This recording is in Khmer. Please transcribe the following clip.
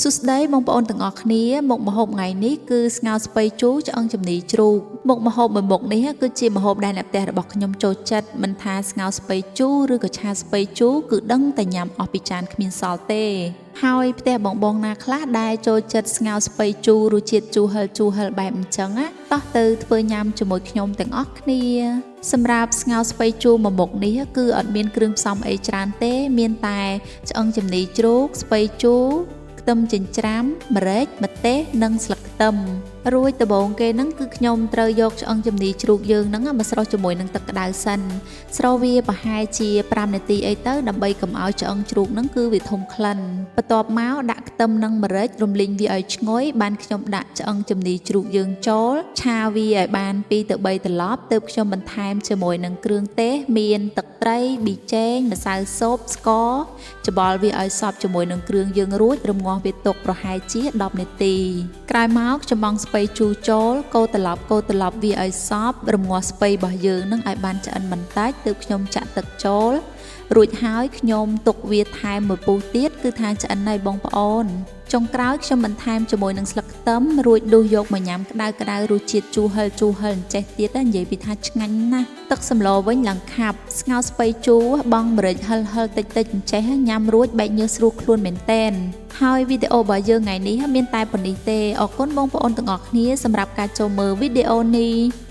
សួស្តីបងប្អូនទាំងអស់គ្នាមុខម្ហូបថ្ងៃនេះគឺស្ងោរស្ពៃជូរឆ្អឹងជំនីជ្រូកមុខម្ហូបមួយមុខនេះគឺជាម្ហូបដែលអ្នកផ្ទះរបស់ខ្ញុំចូលចិត្តមិនថាស្ងោរស្ពៃជូរឬក៏ឆាស្ពៃជូរគឺដឹងតែញ៉ាំអស់ពីចានគ្មានសល់ទេហើយផ្ទះបងបងណាខ្លះដែលចូលចិត្តស្ងោរស្ពៃជូររសជាតិជូរហឹរជូរហឹរបែបអញ្ចឹងណាតោះទៅធ្វើញ៉ាំជាមួយខ្ញុំទាំងអស់គ្នាសម្រាប់ស្ងោរស្ពៃជូរមួយមុខនេះគឺអត់មានគ្រឿងផ្សំអីច្រើនទេមានតែឆ្អឹងជំនីជ្រូកស្ពៃជូរខ្ទឹមចិញ្ច្រាំម្រេចម្ទេសនិងស្លឹកខ្ទឹមរួចដំបូងគេហ្នឹងគឺខ្ញុំត្រូវយកឆ្អឹងជំនីជ្រូកយើងហ្នឹងមកស្រុះជាមួយនឹងទឹកក្តៅសិនស្រុះវាប្រហែលជា5នាទីអីទៅដើម្បីកុំឲ្យឆ្អឹងជ្រូកហ្នឹងគឺវាធំក្លិនបន្ទាប់មកដាក់ខ្ទឹមនិងម្រេចរំលីងវាឲ្យឈ្ងុយបានខ្ញុំដាក់ឆ្អឹងជំនីជ្រូកយើងចូលឆាវាឲ្យបាន2ទៅ3ត្រឡប់ទើបខ្ញុំបន្ថែមជាមួយនឹងគ្រឿងទេសមានទឹកត្រីប៊ីចេងម្សៅស៊ុបស្ករច្បល់វាឲ្យសព្វជាមួយនឹងគ្រឿងយើងរួចរំងាស់វាទុកប្រហែលជា10នាទីក្រោយមកចំបងស្ពៃជូរចូលកូរត្រឡប់កូរត្រឡប់វាឲ្យសព្វរំងាស់ស្ពៃរបស់យើងនឹងឲ្យបានឆ្អិនបន្តិចទើបខ្ញុំចាក់ទឹកចូលរួចហើយខ្ញុំទុកវាថែមមួយពុះទៀតគឺថាឆ្អិនហើយបងប្អូនចុងក្រោយខ្ញុំបន្ថែមជាមួយនឹងស្លឹកខ្ទឹមរួចដួសយកមកញ៉ាំក្តៅក្តៅរសជាតិជូរហឹរជូរហឹរអញ្ចេះទៀតនិយាយពីថាឆ្ងាញ់ណាស់ទឹកសម្លវិញឡើងខាប់ស្ងោរស្ពៃជូរបង់ម្រេចហឹរហឹរតិចតិចអញ្ចេះញ៉ាំរួចបែកញើសស្រួលខ្លួនមែនតែនហើយវីដេអូរបស់យើងថ្ងៃនេះមានតែប៉ុណ្នេះទេអរគុណបងប្អូនទាំងអស់គ្នាសម្រាប់ការចូលមើលវីដេអូនេះ។